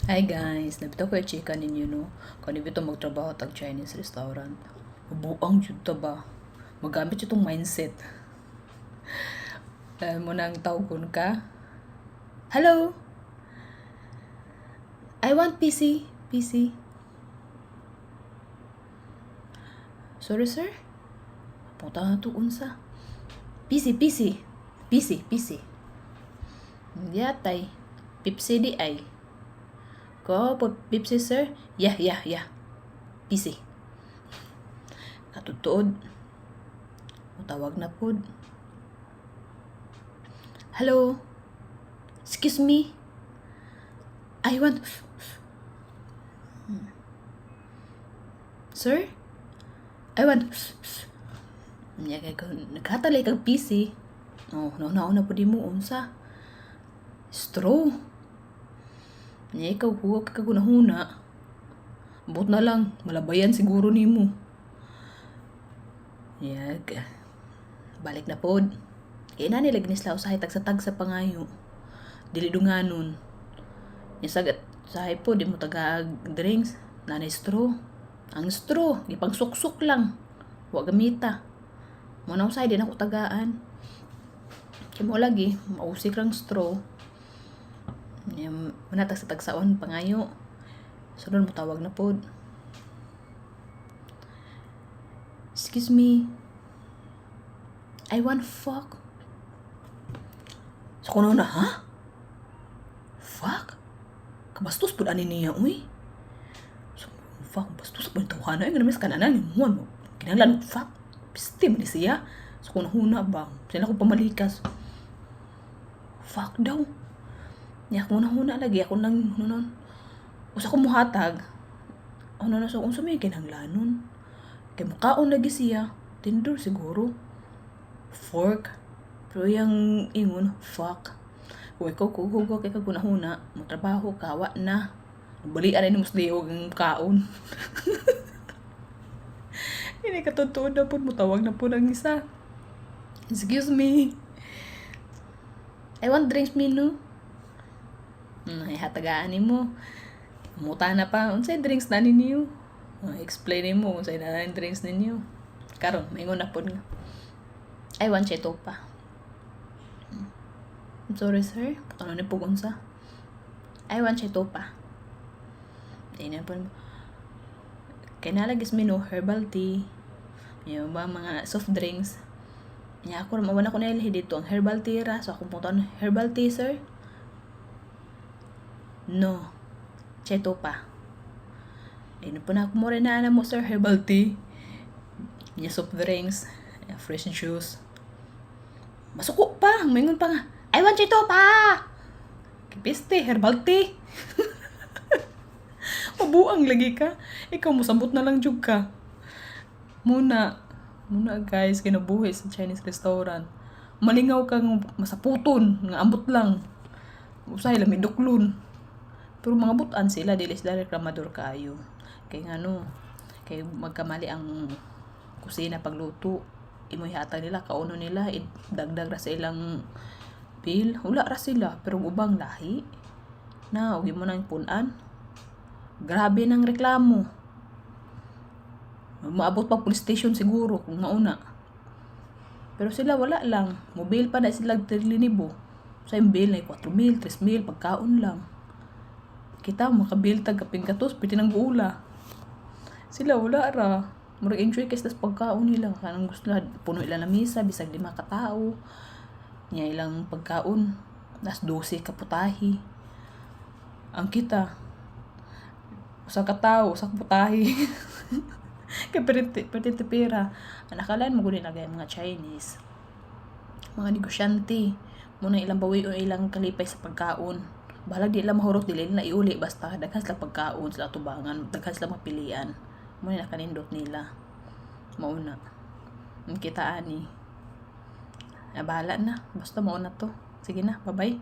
Hi guys, nabitaw ko yung chika ninyo, no? Kani bitaw magtrabaho tag Chinese restaurant. Buang jud ta ba? Magamit itong mindset. Mo nang tawgon ka. Hello? I want PC. PC. Sorry, sir? Puta na to unsa. PC, PC. PC, PC. Yatay. Pipsi di ay. Ko po Pipsi, sir? Yeah. PC. Katutuod. Mutawag na pod. Hello? Excuse me? I want. Sir? I want. Nya kay kung naghatalay kag PC. Oh, nauna po di mo unsa. Straw. Nya ikaw huwag ka gunahuna. Ambot na lang, malabayan siguro nimo. Yag. Balik na pod. Kay na nila ginisla usahay tagsa-tagsa pangayo. Dili dunganon. Nya sagat sahay po di mo tagaag drinks. Nanay straw. Ang straw, gipangsuksok lang. Wa gamita. Mo na usahay di na ko tagaan. Kay mo lagi, mausik rang straw. Nya muna tagsa tagsaon pangayo. Sunod mo tawag na pod. Excuse me. I want fuck. So kuno na, ha? Fuck? Kabastos pud ani niya, uy. So, fuck, bastos pud tawhana. Ay, nga naman sa kananan, mo. Kinahanglan, fuck. Piste man ni siya. So kuno huna ba? Sila ko pamalikas. Fuck daw. Nya ako na huna lagi ako nang nunon. Usa ko muhatag. Ano na, so unsa may kinahanglanon? Kay mukaon lagi siya. Tinder siguro. Fork. Pero yang ingon, fuck. Kung ikaw kuhugo kay kagunahuna, mo trabaho ka, wa na. Balian na ni musliog ang kaon. Hindi ka totoo na po, mutawag na po ng isa. Excuse me. I want drinks menu. Hatagaan mo. Muta na pa, unsay drinks na ninyo? Explain mo unsay na ang drinks ninyo. Karon, maingon na pod nga. I want cheto pa. I'm sorry, sir. Ano ni pug unsa? I want cheto pa. Di na po. Kay nalagis menu herbal tea. Yung ba mga soft drinks. Nya ako mawan ako na dito ang herbal tea ra. So akong punta, herbal tea, sir. No. Cheto pa. Ayun po na ako mo rin na mo, sir, herbal tea. Nya soft drinks, fresh juice. Masuko pa, maingon pa nga. I want cheto pa. Kipiste, herbal tea. Mabuang lagi ka. Ikaw mosabot na lang jud ka. Muna, muna guys, kinabuhi sa Chinese restaurant. Malingaw ka nga masaputon, nga ambot lang. Usahay lami duklon. Pero mga butan sila, dili sila reklamador kaayo. Kay ngano, kay magkamali ang kusina pagluto. Imoy hatag nila, kauno nila, dagdag ra sa ilang bill. Wala ra sila, pero ubang lahi. Na, ug imo nang punan. Grabe ng reklamo. Maabot pa police station siguro kung mauna. Pero sila wala lang. Mobil pa na sila 3,000. Sa yung bill na 4,000, 3,000, pagkaon lang. Kita makabil tag kaping katos, pwede nang guula. Sila wala ra. Murag enjoy kay sila sa pagkaon nila. Kanang gusto nila, puno ila lamisa, bisag 5 ka tao. Nya ilang pagkaon, nas 12 ka putahe. Ang kita, usa ka tawo, usa ka putahe. Kay perti perti pera. Ang akalain mo gud na mga Chinese. Mga negosyante. Muna ilang bawi o ilang kalipay sa pagkaon. Bahalag di lang mahurot, dili na iuli basta daghan sila pagkaon sila tubangan, daghan sila mapilian. Muna nakanindot nila. Mauna. Ang kita ani. Ah, bahala na. Basta mauna to. Sige na, bye-bye.